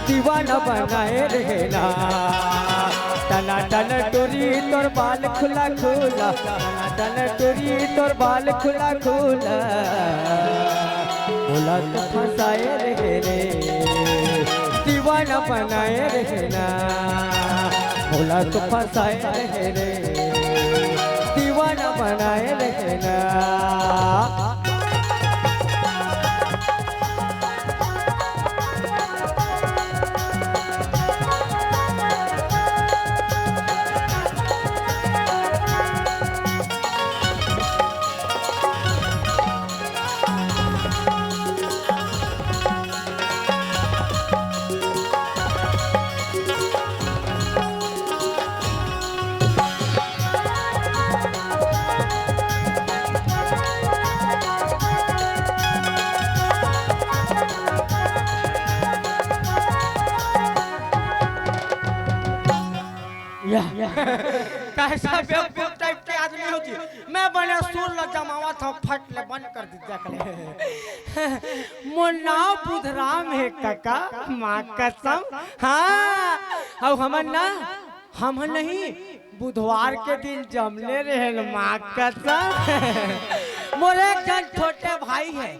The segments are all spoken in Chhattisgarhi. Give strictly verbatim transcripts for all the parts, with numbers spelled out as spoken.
दीवाना बनाए रहे ना। टना टन टोरी तोर बाल खुला खुला, टना टन टोरी तोर बाल खुला खुला, मोला तो फंसाए रहे रे। दीवाना बनाए रहे ना, मोला तो फंसाए रहे रे, दीवाना बनाए रहे ना। या। कैसा बेवकूफ टाइप के आदमी हो जी। मैं बने सुर ल जमावत हूँ, फट ले बंद कर दीजिए। मोर नाम बुधराम हे कका, माँ कसम। हाँ, अउ हमन ना, हम नहीं, बुधवार के दिन जमने रहेन, माँ कसम। मोर एक झन छोटे भाई हे,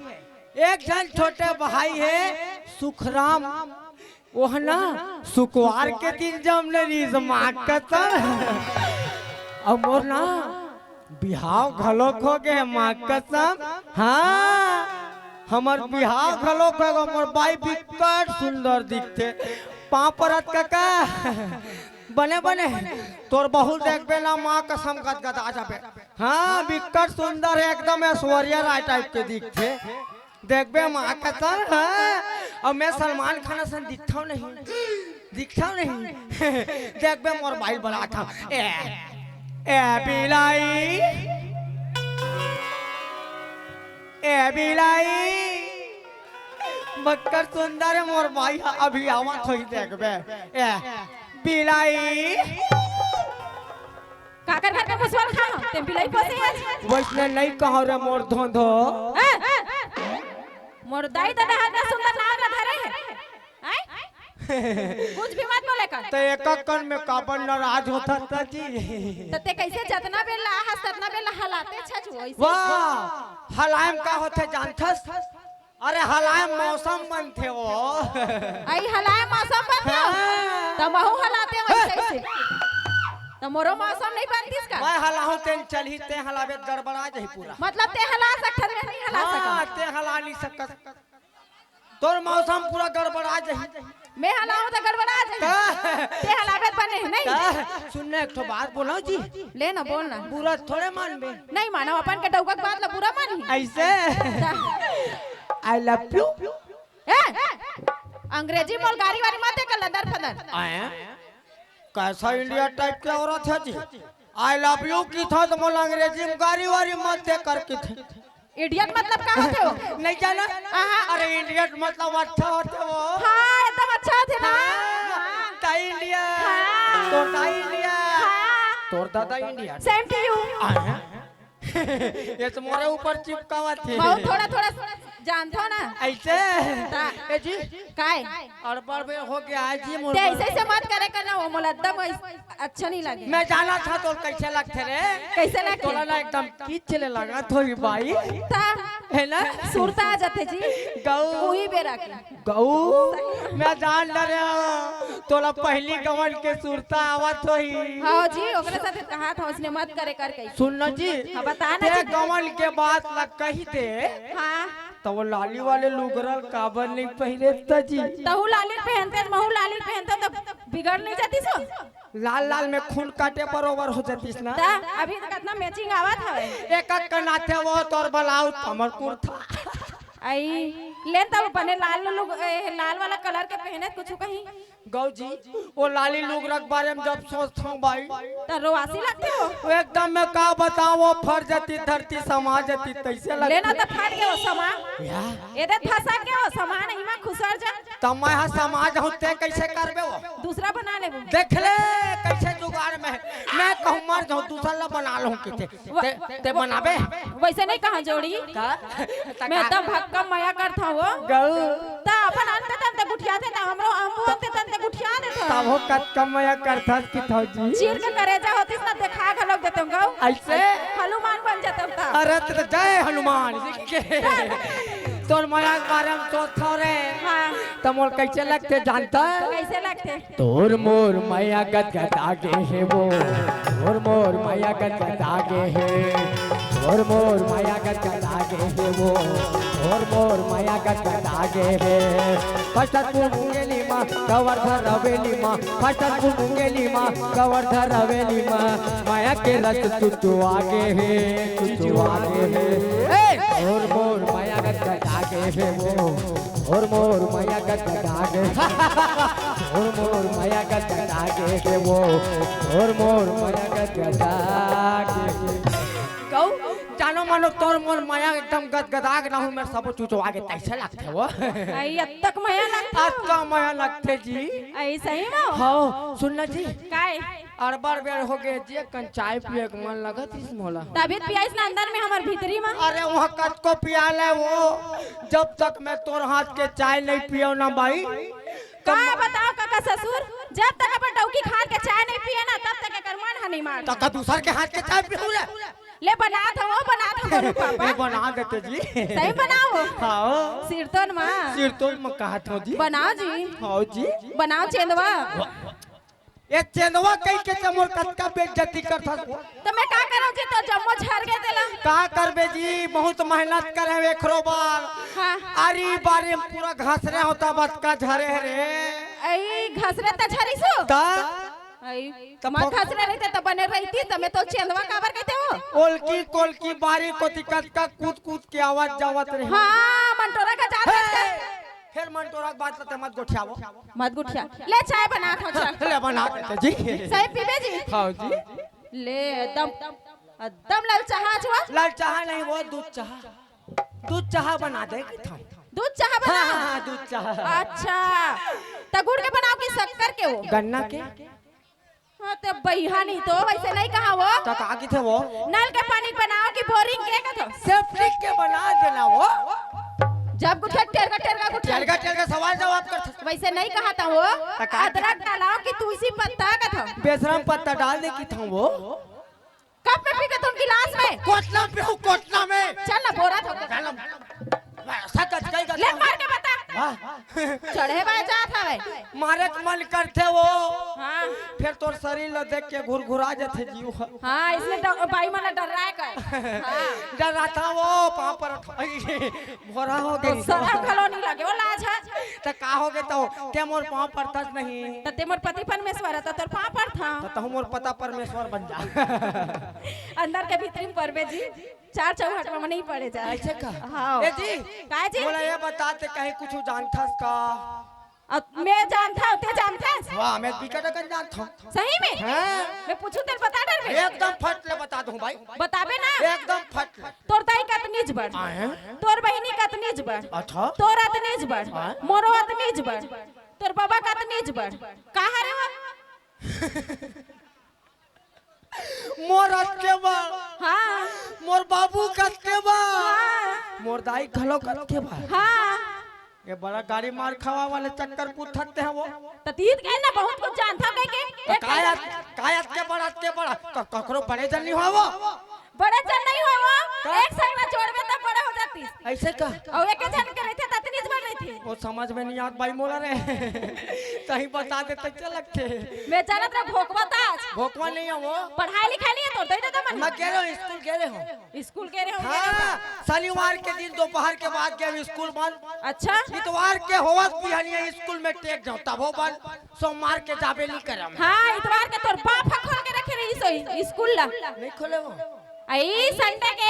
एक झन छोटे भाई हे सुखराम, ओह ना सुकवार के दिन जमने रहिस, माँ कसम। अउ मोर ना बिहाव घलोक हो गे, माँ कसम। हाँ, हमर बिहाव घलोक हो गे। मोर बाई बिकट सुंदर दिखथे। पाँव परत कका, बने बने। तोर बहू देखबे ना, माँ कसम गदगदा जाबे। हाँ, बिकट सुंदर हे, एकदम ऐश्वर्या राय टाइप के दिखथे। देखबे माँ कसम, हाँ। अउ मैं सलमान खान असन दिखथव नहीं, दिखथव नहीं। देखबे मोर बाई बलाथव। ए, ए बिलाई, ए बिलाई, बक्कट सुंदर हे मोर बाई ह, अभी आवत होही देखबे। ए बिलाई। काकर घर के मुसवा ल खाहूं, तें बिलाई पोसे हस। वइसने नइ कहव रे मोर धोंधो। हैं? मोर दाई ददा ह अतना सुंदर नाम ल धरे हे। हैं? कुछ भी मत बोले कर। त एक कन में काबर नाराज होथस जी? त तें कइसे जतना बेर ला आहस, ततना बेर ला हलाते छस वइसे। वाह, हलाय म का होथे जानथस? अरे हलाय मौसम बनथे वो। अई हलाय मौसम बनथे? हाँ। त महू हलाते वइसे से। त मोरो मौसम नइ बनतिस का? मैं हलाहूं तेन चलही, तें हलाबे त गड़बड़ा जाही पूरा। मतलब तें हला सकथस, मैं नइ हला हाँ, सकंव। तें हला नइ सकस। तोर मौसम पूरा गड़बड़ा जाही। मैं हलाहूं त गड़बड़ा जाही। का? तें हलाबे त बने हे, नहीं? का? सुन ना, एक ठो बात बोलंव जी। ले ना, बोल ना। बुरा थोड़े मानबे। नइ मानंव, अपन के डउका के बात ला बुरा मानही। अइसे? का? I love you। ए, अंग्रेजी मोला गारी वारी मत दे कर, लदर फदर। आय? कैसा इंडिया टाइप के औरत हे जी? I love you किथे त मोला अंग्रेजी में गारी वारी मत दे कर किथे। Idiot मतलब का होथे वो? नइ जानस? आहा। अरे idiot मतलब अच्छा होथे वो। हाँ, एकदम अच्छा होथे ना। हाँ। हाँ। ताई इंडिया। हाँ। तोर दाई इंडिया। हाँ। तोर दादा इंडिया। Same to you। आय? ये तो मोरे ऊपर चिपकावत हे। बहुत थोड़ा थोड़ा जानथव ना। अइसे? ता-, ए जी। काय? अड़बड़ में हो गे जी मोर। तें अइसे अइसे मत करे कर ना, वो मोला एकदम अइस-, अच्छा नइ लागे। मैं जानथंव तोला कइसे लगथे रे। कइसे लगथे? तोला ना एकदम किच ले लगत होही बाई। ता-, हे ना? सुरता आ जाथे जी। गऊ। उही बेरा के। गऊ, मैं जान डरेंव, तोला पहिली गवन के सुरता आवत होही। हाँ जी, ओकरे साथे कहत हंव, अइसने मत करे कर कइसे। सुन ना जी, हाँ, बता ना तें जी। गवन के बात ला कहि दे, हाँ। त वो लाली वाले लुगरा ल काबर नइ पहिरे त जी? तहू लाली ल पहनते, महू लाली ल पहनते, त बिगड़ नइ जातिस वो? लाल लाल में खून काटे बरोबर हो जातिस ना। त अभी त कतना matching आवत हवय। एक एक कन आथे वो तोर blouse, हमर कुर्ता। अई, ले न तब बने लाल लुग-, ए, लाल वाला colour के पहने कुछु कहीं। गऊ जी, वो लाली लुगरा के बारे में जब सोचथंव बाई, त रोवासी लगथे वो। वो एकदम मैं का बतावंव, वो फट जातिस, धरती समा जातिस, तइसे लगथे। ले ना त फट के वो समा। या। एदे फंसा के वो समा नहीं, मैं खुसर जा। त मैं हा समा जाहूं, तें कइसे करबे वो? दूसरा बना लेबो। देख ले, कइसे जुगाड़ में हे। मैं कहूं मर जाहूं, दूसर ला बना लूं किथे। व-, तें, तें व-, बनाबे? वइसे नइ कहंव जोड़ी। का? त मैं का? एकदम भक्कम मया करथंव वो। गऊ। त अपन अंत तंत गुठियाथे, त हमरो अम्बू अंत अहो, कतका मया करथस किथव जी। चीर के करेजा होतिस ना, देखा घलोक देतेंव गऊ। अइसे? हनुमान बन जातेंव त। अरे, त जय हनुमान जी के। तोर मया के बारे म सोचथव रे। हाँ। त मोर कइसे लगथे जानथस? कइसे लगथे? तोर मोर मया गदगदा गे हे वो, तोर मोर मया गदगदा गे हे, तोर मोर मया गदगदा गे हे वो, तोर मोर मया गदगदा गे हे। फटक मुंगेली मा, कवर धरवेली मा, फटक मुंगेली मा, कवर धरवेली मा, मया के रस चुचुआ गे हे, चुचुआ गे हे। ए, तोर मोर मया गदगदा गे हे वो, तोर मोर मया गदगदा गे। तोर मोर मया गदगदा गे हे वो, तोर मोर मया गदगदा गे। गऊ? जानो मानो तोर मोर मया एकदम गदगदा गे, ना हूँ मैं सब चुचुआ गे तइसे लगथे वो। अई, अतक मया लगथे? अतका मया लगथे जी। अई, सही म? हाँ, सुन ना जी। काय? अड़बड़ बेर हो गे जी, कन चाय पिए के मन लगत इस मोला। तभी पियाइस ना अंदर में, हमर भीतरी में। अरे, वहाँ कतको पिया ले वो, जब तक मैं तोर हाथ के चाय नहीं पियो ना बाई। का बताओ काका ससुर, जब तक अपन डौकी के हाथ के चाय नहीं पिए ना, तब तक एकर मन ह नहीं मार। त का दूसर के हाथ के चाय पीहू रे? ले बनात हव, बनात हव गोलू पापा। ए, बना देते जी। सही बनाओ। हाँ। सिरतोन मा। सिरतोन मा कहत हव जी। बनाओ जी। हाँ जी। बनाओ चेंदवा। ये चेंदवा कहि के ते मोर कतका बेइज्जती करथस। त मैं का करंव जी, तोर जम्मो झर गे तेला। का करबे जी, बहुत मेहनत करे हंव एखरो बर। हाँ। अरे बारे में पूरा घसरे होता बतका झरे हे रे। अई घसरे त झरिस हो। त? अई त मत पक- घसरे रहिते त बने रहितिस, त मैं तोर चेंदवा काबर कहितेंव? ओलकी कोलकी बारी कोती कतका कूद कूद के आवत जावत रहे। हाँ, मंटोरा का जात हे, रहे। फेर मंटोरा के बात ल ते मत गोठियावो। मत गुठिया। ले चाय बनात हंव, चल। ले बना देते जी। सही पीबे जी? हाँ जी। ले एकदम, एकदम ललचाहा छुआ। ललचाहा नहीं वो, दूध चाहा। दूध चाहा बना दे कि था। दूध चाहा बना? हाँ, हाँ, हाँ, दूध चाहा। अच्छा, त गुड़ के बनाओ कि शक्कर के वो? गन्ना के। हाँ, त बइहा नहीं तो वइसे नहीं कहा वो। त का किथे वो? नल के पानी बनाओ कि बोरिंग के कथो? सेप्टिक के बना देना वो। जब गुठिया टेरगा टेरगा गुठिया। टेरगा टेरगा सवाल जवाब कर। वइसे नहीं कहा था वो। त का अदरक डालाओ कि तुलसी पत्ता कथो? बेशरम पत्ता डाल दे कि था वो। कप में पीबे तुम गिलास में? कोटला में पीहू, कोटला में। चल ना, बोरा थोक। चल ना। सच सच कही का ले मार के बता। हाँ। चढ़े बाय जात हवे। मारे के मन करथे वो। हाँ। फेर तोर शरीर ल देख के घुरघुरा जाथे जीव ह। हाँ, इसने ड-, बाई मन डर्राय कर। हाँ। डर्राथंव वो, पाँव परत हंव। भोरा हो गे। सरम घलो नहीं लगे वो लाज ह। त का हो गे त ते मोर पाँव परथस नहीं। त ते मोर पति परमेश्वर ह, त तोर पाँव परथंव। त तहूँ मोर पता परमेश्वर बन जा। अंदर के भीतरी में परबे जी, चार चौहट में नहीं पड़े जा। अइसे का? हाँ। ए जी, काय जी? मोला ये बता, ते कहीं कुछ जानथस का? अब मैं जानथंव, ते जानथस? वाह, मैं बिकट अकन जानथंव। सही में? हाँ। मैं पूछूं, तेल बता डरबे? एकदम फट ले बता दूं भाई। बताबे ना? एकदम फट ले। तोर दाई कतनीच बड़। आए? तोर बहिनी कतनीच बड़। अच्छा। तोर अतनीच बड़। हाँ। मोरो अतनीच बड़। तोर बाबा कतनीच बड़। का हरे वो? मोर अतके बड़। हाँ। मोर बाबू कतके बड़। हाँ। मोर दाई घलो कतके बड़। हाँ। ये बड़ा गाड़ी मार खावा वाले चक्कर पूछत हे वो। त तीत के ना बहुत कुछ जानथंव कहि के। त काय अत-, काय अतके बड़, अतके बड़? क-, ककरो बड़े जन नहीं होय वो। बड़े जन नहीं होय वो। का? एक संग ला जोड़बे त बड़े हो जातिस। अइसे का? अउ एके जन के रहिथे त अतनीच बड़ रहिथे। वो समझ में नहीं आत बाई मोला रे। सही बता दे त चल लगथे। मैं जानत रहा भोकवा ताज। भोकवा नहीं हे वो। पढ़ाई लिखाई नहीं हे तोर, दे दे मन। मैं गे रहे हंव, स्कूल गे रहे हंव। स्कूल गे रहे हंव, हाँ, शनिवार के दिन दोपहर के बाद गे हंव स्कूल बंद। अच्छा। इतवार के होवत बिहनिया स्कूल में टेक जांव, तभो बंद। सोमवार के जाबे नहीं करंव। हाँ, इतवार के तोर बाप ह खोल के रखे रहिस होही स्कूल ला। नहीं खोले वो। अई, संडे के,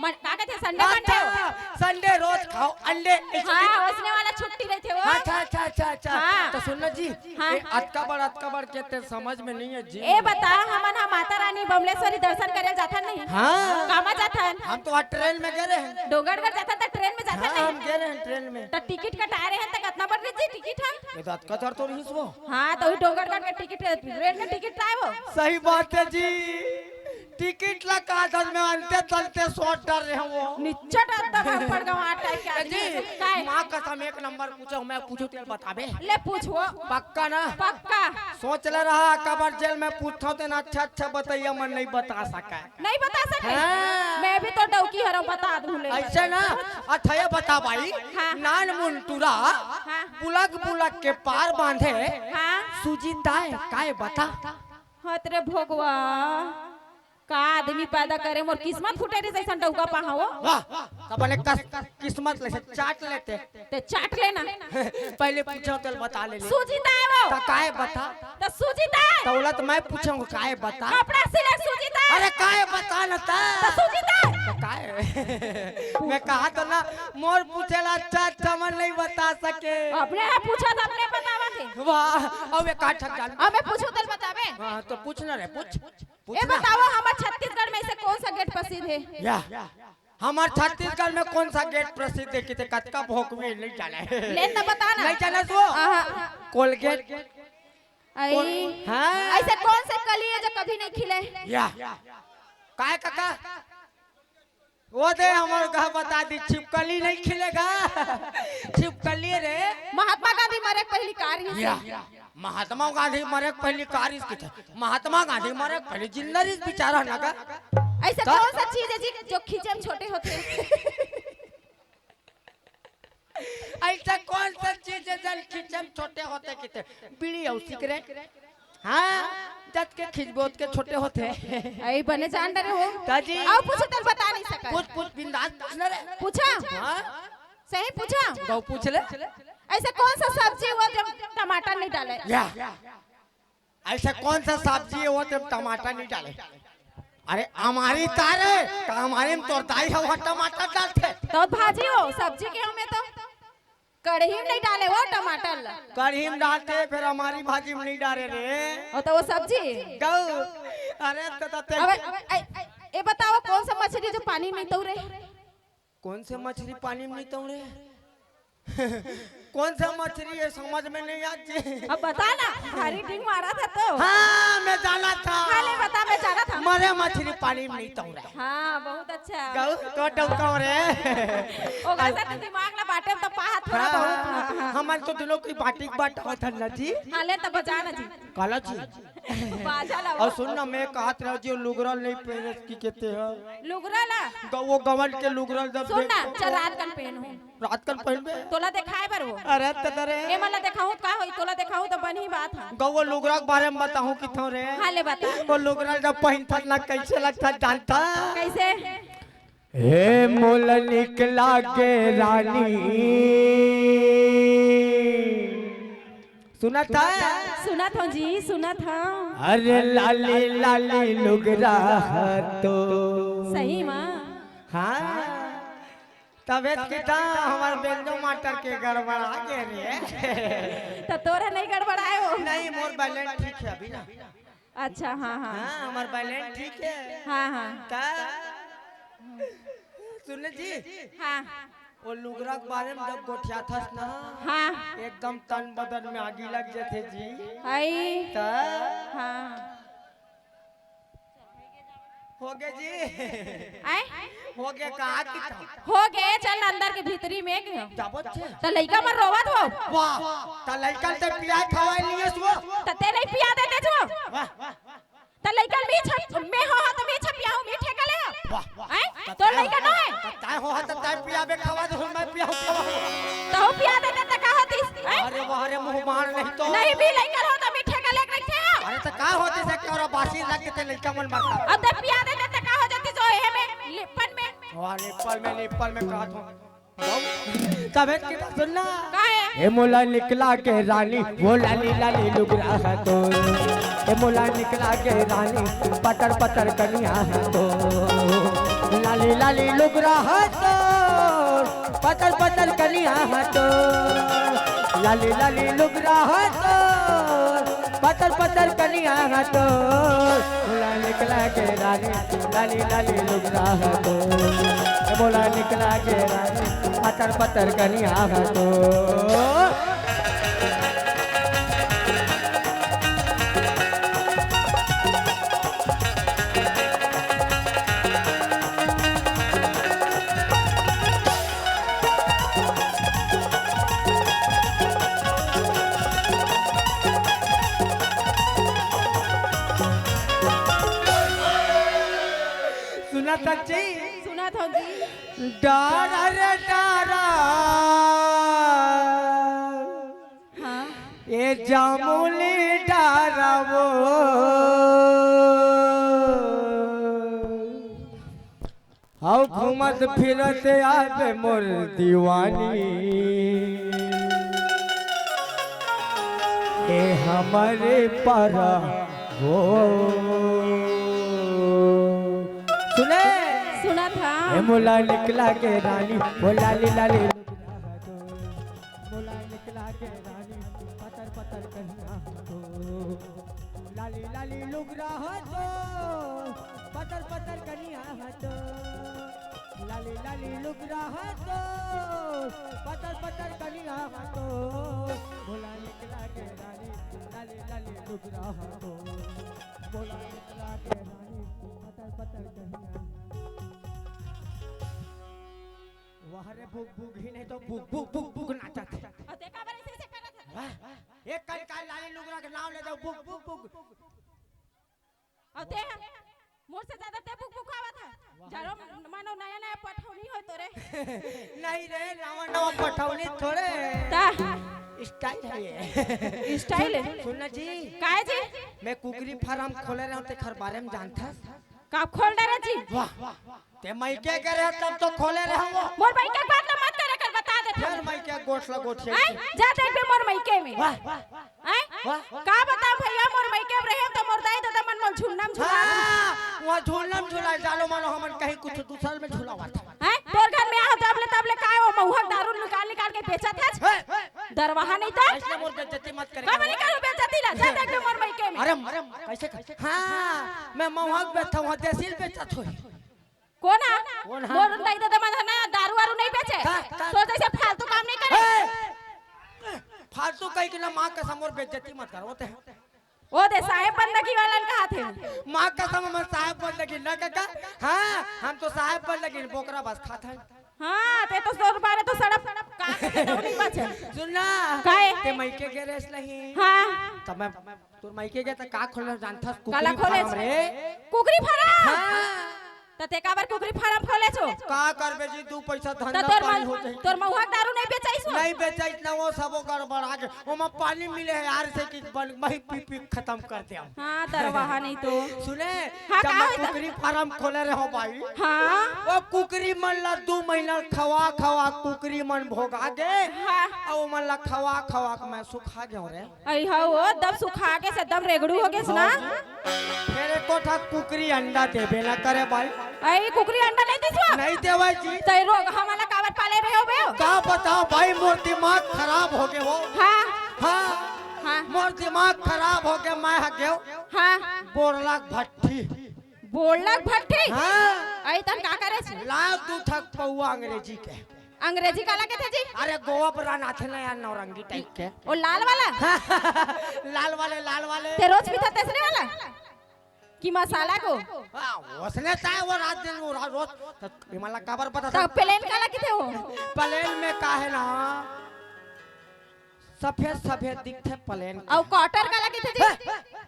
मन-, का कथे, संडे मंडे हो? अच्छा, संडे रोज खाओ अंडे। हाँ, ओइसने वाला छुट्टी रहिथे वो। अच्छा, अच्छा, अच्छा, अच्छा। हाँ। त सुन ना जी, हाँ। ए, अतका बड़, अतका बड़ के तेरे समझ में नहीं हे जी। ए बता, हमन ह माता रानी बमलेश्वरी दर्शन करे जाथन नहीं? हाँ। कामा जाथन? हम तो वहाँ ट्रेन में गे रहे हन। डोंगरगढ़ जाथन त ट्रेन में जाथन हाँ, नहीं? हम गे रहे हन ट्रेन में। त टिकट कटाए रहे हन त कतना बड़ रहिस जी टिकट ह? ये तो अतका दर तो रहिस वो। हाँ, त वही डोंगरगढ़ के टिकट, ट्रेन के टिकट आए वो। सही बात हे जी। टिकट ला का दस में अंते तलते सोच डर रहे हो। निच्चट एकदम अनपढ़ गंवार टाइप के आदमी जी, है। काय? माँ कसम, एक नंबर पूछो, मैं पूछू तेल बताबे। ले पूछो। पक्का ना? पक्का। सोच ले रहा, काबर जेल में पूछथव तेन अच्छा अच्छा बतइया मन नहीं बता सका। नहीं बता सके? हाँ। मैं भी तो डौकी हरव, बता दूं ले। ऐसे ना, अच्छा ये बता भाई, हाँ। नान मुन टूरा, हाँ। बुलक बुलक के पार बांधे, हाँ। सूजी ताय काय बता? हत रे भोगवा, का आदमी पैदा करे, मोर किस्मत फूटे रहिस अइसन डौका पाहा वो। वाह, त बने कस, किस्मत ले से चाट लेते। ते चाट लेना। पहले पूछो, तेल बता ले ले। सूजी ताय वो। त काय बता? त सूजी ताय। दौलत मैं पूछूंगा, काय बता? कपड़ा सिले सूजी ताय। अरे काय बता न त? त सूजी ताय। त काय? मैं कहा तो ना, मोर पूछेला अच्छा अच्छा मन नहीं बता सके। अपने आप पूछा त अपने बतावा के। वाह, अब एक का ठक जान। अब मैं पूछू तेल बताबे। हाँ, तो पूछ ना रे, पूछ। पूछ ए ना। बताओ, हमर छत्तीसगढ़ में से कौन सा गेट प्रसिद्ध है? या, हमर छत्तीसगढ़ में कौन सा गेट प्रसिद्ध है? किते कतका भोकवी नहीं जाने। ले त बता ना। नहीं जाने तू? आहा। कोलगेट। आई। कौन? हाँ। ऐसे कौन से कली है जो कभी नहीं खिले? या। काय काका? वो दे हमर घर बता दी, छिपकली नहीं खिलेगा। छिपकली रे। महात्मा गांधी मरे के पहली का रहिस? या। महात्मा गांधी मरे के पहली का रहिस किथे? महात्मा गांधी मरे के पहली जिंदा रहिस बेचारा ना का। ऐसे त? कौन सा चीज है जी जो खींचे में छोटे होते हैं? ऐसा कौन सा चीज है जन खींचे में छोटे होते किथे? बीड़ी और सिगरेट। हाँ, जत के खींचबो ओत के छोटे होते। आई बने जान डरे हो। ताजी। आओ पूछो, तल बता नहीं सका। पूछ, पूछ, बिंदास पूछ ना रे। पूछा? हाँ। सही पूछा? गौ पूछ ले। ऐसे कौन सा सब्जी हुआ जब टमाटर नहीं डाले? या। ऐसे कौन सा सब्जी है वो तुम टमाटर नहीं डाले? अरे अमारी तारे, त अमारी में तोर दाई ह वो टमाटर डालथे। तो भाजी हो, सब्जी के हमें तो कढ़ी में नहीं डाले वो टमाटर ला। कढ़ी में डालथे, फिर अमारी भाजी में नहीं डाले रे। और तो वो सब्जी। गौ, अरे तो, तो ते अबे, ए, ए, ये बताओ कौन सा मछली जो पानी में नहीं तौरे? कौन से मछली पानी में नहीं तौड़े? कौन सा मछली है, समझ में नहीं आती। अब बता ना, भारी डिंग मारा था तो। हाँ, मैं जाना था। हाँ, ले बता, मैं जाना था। मरे मछली पानी में नहीं तौड़ा। हाँ, बहुत अच्छा। गौ, तो डौका रे। ओकर से तो दिमाग ला बाटे में तो पाहा थोड़ा हाँ, बहुत। हाँ, हाँ, हाँ। हमन तो दोनों की बाटी बाटा था ना जी। हाँ, ले तब बजा ना जी। काला जी। बाजा ला और वो। सुन ना, मैं कहत रहा जी, लुगरा नहीं पहने की कहते हैं। लुगरा ला। ग-, वो गवन के लुगरा जब सुन ना, देखो चल तो रात कन पहन हो। रात कन पहनबे? तोला देखाए बर वो। अरे त दरे। ए मला देखाऊं का होई, तोला देखाऊं तो बन ही बात है। ग-, वो लुगरा के बारे में बताऊं किथों रे। हाँ, ले बता। वो लुगरा जब पहनथस ना कैसे लगथस जानथस? कैसे? हे मोला निकला के रानी। सुनत है? सुनत हूँ जी, सुनत हूँ। अरे लाली लाली लुगरा तो। सही माँ। हाँ। तबे किता हमर बेंजो मास्टर के गड़बड़ा गे रे। तो तोरा नहीं गड़बड़ाए हो? नहीं, मोर बैलेंस ठीक है अभी ना। अच्छा, हाँ, हाँ। हाँ, हमर बैलेंस ठीक है। हाँ, हाँ। ता सुन जी। हाँ। वो लुगरा के बारे में जब गोठियाथस ना, हाँ। एकदम तन बदन में आगी लग जाते जी। आई। ता हाँ। हो गए जी। आए? हो गए, कहा कि था? हो गए, चल अंदर के भीतरी में गए। जाबो छे। त लइका मन रोवत हो। वाह, त लइका ते पिया खवाए लिए सो। त ते नहीं पिया देते छो। वाह, वाह। त लइका मी छप, मैं हो त मी छपिया हूँ, मी ठेका ले। वाह, वाह। हैं? त तो तैं लइका हो, न है? त तैं हो, त तैं पियाबे खवा दे, मैं पियाऊँ खवा। त हो पिया देते त का होती? हैं? अरे वाह रे, मुँह मार नहीं तो। नहीं भी लइका हो त मी ठेका ले रखे हैं। अरे त का होती से करो बासी लग के ते लइका मन मरता। अब त पिया देते त का हो जाती सो हे में, लिपन में। वाह, लिपल में, लिपल में कहा था। तबे की बात सुनना। काहे? ए मोला निकला के रानी, वो लाली लाली लुगरा है तो। ए मोला निकला के रानी, पतर पतर कनिया है तो। लाली लाली लुगरा है तो, पतर पतर कनिया है तो। लाली लाली लुगरा है तो, पतर पतर कनिया है तो। मोला निकला के रानी, लाली लाली लुगरा है तो। ए मोला निकला के रानी, पतर पतर कनिया है तो। सच्ची? सुनत हव जी। डारा रे डारा, हाँ। ए जामुली डारा वो, हव घूमत फिरत आबे मोर दीवानी। ए हमरे पारा हो। सुने? सुनत हव। ए मोला निकला के रानी, ओ लाली लाली लुगरा हो। मोला निकला के रानी, पतर पतर कहिया हो। लाली लाली लुगरा हो तो, पतर पतर कहिया हो तो। लाली लाली लुगरा हो तो, पतर पतर कहिया हो तो। मोला निकला के रानी, लाली लाली लुगरा हो तो। मोला निकला के रानी, पतर पतर कहिया। वाह रे, बुक बुक ही नहीं तो बुक बुक बुक बुक नाचत हे। अउ ते काबर ऐसे ऐसे करत हस? वाह, एक कन का लाली लुगरा के नाम ले दो, बुक बुक बुक। अउ ते ह, मोर से ज्यादा ते बुक बुक आवत हस। जारो मानो नया नया पठौनी हो तोरे। नहीं रे, नवा नवा पठौनी थोड़े। ता? स्टाइल है ये। स्टाइल है? सुन ना जी। काय जी? मैं कुकरी फार्म खोले रहे हूँ, तेखर बारे में जानत हस? का खोल डरे जी? वाह, ते मइके गे रहे तब तो खोले रहे वो। मोर मइके के बात ल मत करे कर, बता देत हँव। फेर मइके गोठ ल गोठिया। हैं? जा देखबे मोर मइके में। वाह। हैं? वाह। का बतावँव भइया, मोर मइके में रहे त मोर दाई ददा मन मोला झुलना म झुला। हाँ, वहाँ झुलना म झुला, जानो मानो हमन कहीं कुछ दूसर में झुलावत हन। हैं? तोर घर में आहँव जब ले तब ले काय वो महुआ के दारू निकाल निकाल के बेचत हस? हे, हे, दरवाहा नहीं तो? अइसने मोर बेइज्जती मत करे। का बनी करूँ बेइज्जती ला? जा देखबे मोर मइके में। अरे, अरे, कइसे कर? हाँ, मैं महुआ के बेचत हँव, वहाँ देसी ल बेचत होही। कोन हा? कोन हा? मोर दाई ददा मन ह ना दारू वारू नहीं बेचे। का, का? तोर जइसे फालतू काम नहीं करे। हे! फालतू कहि के ना, माँ कसम मोर बेइज्जती मत कर, वो ते। वो दे साहेब बंदगी वाला ने कहा थे। माँ कसम हम साहेब बंदगी ना काका। हाँ, हम तो साहेब बंदगी बोकरा बस खात हन। हाँ, ते तो सौ रुपया तो सड़प का के तो नहीं बचे। सुन ना। काहे? ते मइके गे रहेस नहीं। हाँ। तब मैं तोर मइके गे त का खोले जानथस? काला कुकरी खोले फार्म रे। कुकरी फार्म? हाँ। त ते काबर कुकरी फार्म खोले छो? का करबे जी, दू पइसा त धंधा तोर पानी मन-, हो जाही। तोर महुआ के दारू नहीं बेचाइस हो? नहीं बेचाइस ना, वो सबो गड़बड़ा गे। ओमा पानी मिले हे यार से कि बन, मही पी पी खतम कर दे। हाँ, दरवाहा नहीं तो। सुने, हाँ, जब का मैं होता? कुकरी फार्म खोले रहे हँव बाई, हाँ। वो कुकरी मन ला दू महीना खवा खवा कुकरी मन भोगा गे। हाँ। अउ ओमन ला खवा खवा के मैं सुखा गेंव रे। अई हव, दम सुखा गेस, दम रेगड़ू हो गेस ना। फेर एको ठा कुकरी अंडा देबे ना करे बाई। अई कुकरी अंडा नहीं दिस वो? नहीं देवय जी। तई रोगहा मन ला काबर पाले रहे हो बे? का बतावँव बाई, मोर दिमाग खराब हो गे वो। हाँ। हाँ। हाँ। मोर दिमाग खराब हो गे, मैं ह गेंव। हाँ। बोरला के भट्ठी। बोरला के भट्ठी? हाँ। अई तहन का करे? लाव दू ठक पौवा अंग्रेजी के। अंग्रेजी काला कथे जी? अरे गोवा पर आथे ना यार, नौरंगी टाइप के। ओ लाल वाला? लाल वाले, लाल वाले। ते रोज पीथस तेसने वाला? कि मसाला को? हाँ, ओसने चाहे वो रात दिन वो रा-, रोज, त इमन ला काबर पता त था? प्लेन काला कथे हो? प्लेन में का हे ना, सफेद सफेद दिखथे प्लेन। अउ क्वार्टर काला कथे जी? हे, हे।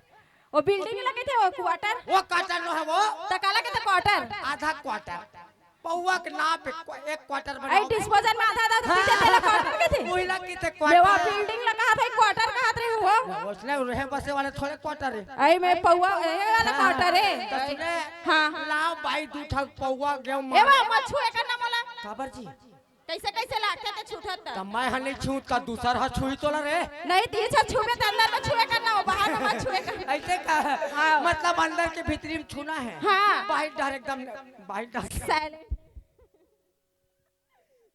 ओ बिल्डिंग ला कथे हो क्वार्टर? वो क्वार्टर नो हे वो। त काला कथे क्वार्टर? आधा क्वार्टर। पौवा के नाप एक क्वा-, एक क्वार्टर अई बनाओ। डिस्पोजल में आधा आधा हाँ। पीथे तेला क्वार्टर कथे? ओहिला कथे क्वार्टर। बेवा बिल्डिंग ला कहा था, क्वार्टर कहा थे वो। ओसने रहे बसे वाले थोड़े क्वार्टर हे। अई में पौवा, ए वाला हाँ। क्वार्टर हे। त सुने, हाँ। लाव बाई दू ठक पौवा गेंव ए मार। वा, मत छुए करना मोला। काबर जी? कइसे कइसे लागथे ते छूथस त? त मैं ह नहीं छूँव त दूसर ह छुही तोला रे। नहीं, तीर छर छुबे त अंदर में छुए करना हो, बाहर में मत छुए करना। अइसे का? हाँ। मतलब अंदर के भीतरी में छूना हे। हाँ। बाहिर डहर एकदम, बाहिर डहर। साइलेंट।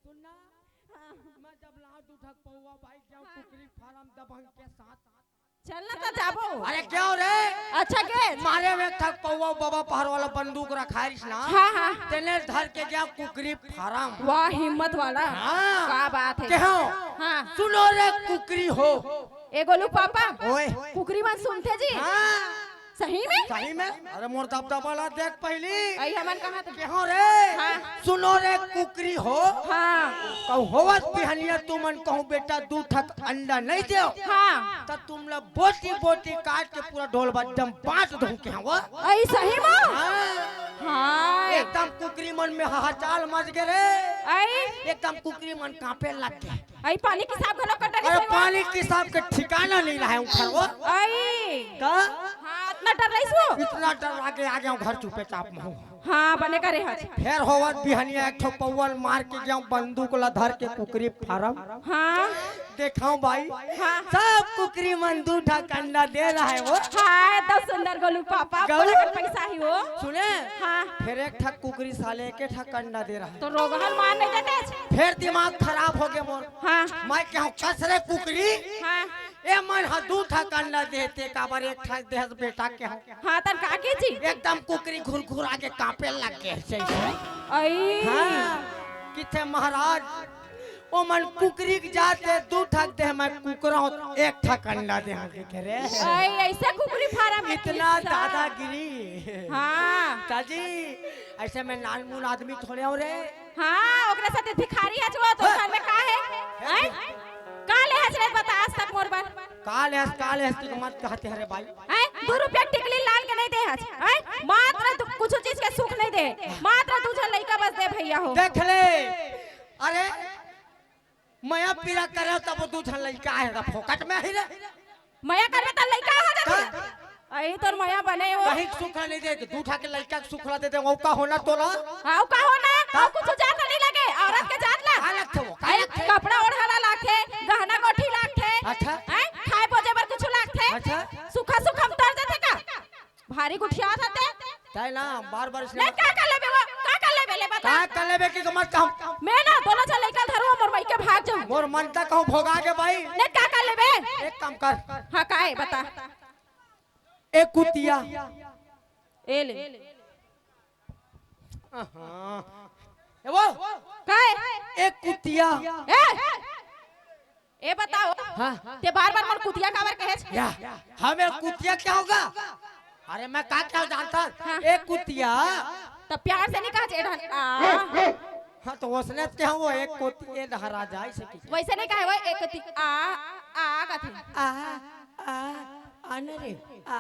सुन ना, मैं जब लाव दू ठक पौवा बाई गेंव हाँ। कुकरी फार्म दबंग के साथ। चल ना त जाबो। अरे गेंव रे? अच्छा गे। मारे में एक ठक पौवा बबा पहाड़ वाला बंदूक रखाय रिहिस ना। हाँ, हाँ। तेने धर के गेंव कुकरी फार्म। वाह, हिम्मत वाला। हाँ। का बात हे। केहेंव? हाँ। सुनो रे कुकरी हो। ए गोलू पापा। ओए। कुकरी मन सुनथे जी? हाँ। सही में? सही में? अरे मोर दबदबा ला देख पहिली। अई हमन कहाँ त केहेंव रे? हाँ। सुनो रे कुकरी हो। हाँ। कहूँ होवत बिहनिया तुमन कहूँ बेटा दू ठक अंडा नहीं देव। हाँ। त तुमला बोटी बोटी काट के पूरा ढोल बज्जम बाँट दूँ केहेंव। अई सही में? हाँ। हाय। एकदम कुकरी मन में हाहाचाल मच गे रे। आई। एकदम कुकरी मन कांपे लग गे। आई, पानी के साफ घलो कटा अरे नहीं हुआ। पानी के साफ के ठिकाना नहीं रहा है उखर वो। आई। का? हाँ, इतना डर रही सो। इतना डर लागे, आ गया घर चुपे चाप में हूँ। हाँ, बने करे हस। फेर होवत बिहनिया एक ठो पौवल मार के गया, बंदूक ला धर के कुकरी फारम। हाँ। देखाओ भाई, हाँ। सब कुकरी मन दू ठा अंडा दे रहा है वो। हाँ, एकदम सुंदर गोलू पापा, गोलू। बड़ा पैसा ही वो। सुने? हाँ। फेर एक ठा कुकरी साले एक ठा अंडा दे रहा है। तो रोगहन मार नहीं देते। फेर दिमाग खराब हो गया मोर। हाँ। मैं कहूँ, कस रे कुकरी? हाँ। ए मन ह दू ठा अंडा देते, काबर एक ठा देहस बेटा के हो। हाँ, तन का के जी? एकदम कुकरी घुरघुरा के कांपे लग गे से। आई। हाँ, किथे महाराज, ओ मन कुकरी के जात ले दू ठा देह, मैं कुकरा हूँ, एक ठा अंडा दे के रे। आई, ऐसा कुकरी फारम है इतना किस्सा। दादागिरी। हाँ। ताजी, ऐसे में नानमुन आदमी थोड़े हो रे। हाँ, ओकरे साथे भिखारी हच वो, तो घर में का है? हैं? का ले हच रे, बता आज तक मोर बर। का ले हच, का ले हच, तू मत कहते हरे भाई। हैं? दू रुपया टिकली लान के नहीं दे हच, हैं? मात्र दू, कुछ चीज के सुख नहीं दे, मात्र दू झन लइका बस दे भैया हो। देख ले, अरे, मया पीरा करे तब दू झन लइका है, फोकट में ही रे। मया करबे त लइका हो जाथे। का? अही तोर मया बने हो। कहीं सुख नहीं दे, दू ठा के लइका के सुख ला दे दे, वो का होना तोला? हाँ, वो का होना? का? वो कुछ जात नहीं लगे, औरत के जात ला। का लगथे वो? का अरे, लगथे? कपड़ा ओढ़ाना लागथे, गहना गोठी लागथे। अच्छा। हैं? खाए बोजे बर कुछ लागथे। अच्छा। सुखा सुख हम तर देथे का? भारी गुठिया था ते। तै ना, बार बार इसने नहीं, का कर लेबे वो? का कर लेबे, ले बता। का कर लेबे कि मत कहूं। मैं ना दोनों झन लइका धरू, मोर मइके भाग जाऊं। मोर मन तक कहूं भोगा के भाई। नहीं, का कर लेबे? एक काम कर। हाँ, का है, बता। ए कुतिया। ए ले। अहाँ। ए वो। का है? ए कुतिया। ए! ए बताओ। हाँ। ते बार-बार मोर कुतिया काबर कहे छे? या, हमें कुतिया क्या होगा? अरे मैं का क्या जानता? हाँ। ए कुतिया। त प्यार से नहीं कहा छे, ए ढन-, आ। हाँ, तो उसने क्या हुआ? एक कुतिया ए डहरा जाए से की। वैसे नहीं कहे वो, एक कुति-, आ, आ कथे। आ, आ, आने रे, आ।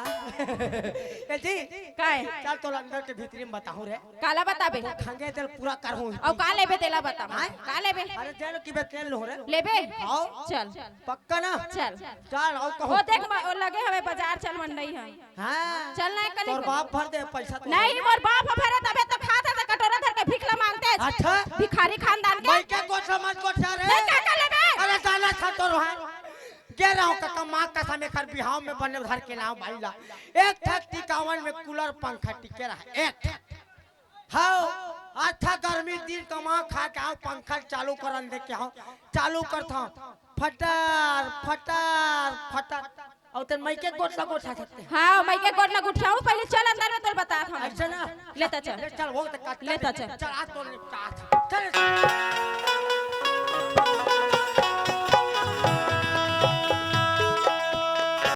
ए जी, काय? चल तोला अंदर के भीतरी में बताहूँ रे। काला बताबे? खंगे तेल पूरा करहूँ। अउ का लेबे तेला बता। हाँ? का लेबे? अरे दे लो कि बे तेल लो रे। लेबे? आओ। चल। पक्का ना? चल। चल, आओ कहो। ओ देख, म-, ओ लगे हवे बाजार, चल मंडई है। हाँ। चल ना, कनी तोर बाप भर दे पैसा तो। नहीं, मोर बाप भरे तबे तो खात है, तो कटोरा धर के भीख ला मांगते है। अच्छा। भिखारी खानदान के। मैं क्या गोठा मत गोठा रे। नहीं, का, का लेबे? अरे जाना था तोर वहाँ। गे रहा हूँ कका, माँ कसम, एकर बिहाव में बने धर के लाओ भाई ला। एक ठक टिकावन में कूलर पंखा टिके रहा, एक ठक। हाँ, अच्छा गर्मी दिन कमा खा के आओ, पंखा चालू करन दे के आओ, चालू करता हूँ, फटर, फटर, फटर। अउ तेन मइके गोठ ला गोठा सकते हैं। हाँ, मइके गोठ ला गोठियाऊँ, पहले चल अंदर में तोर बतात हँव। अच्छा ना? लेता चल। ले चल, वो तक काट, लेता चल। चल, आज तो निपटा, चल।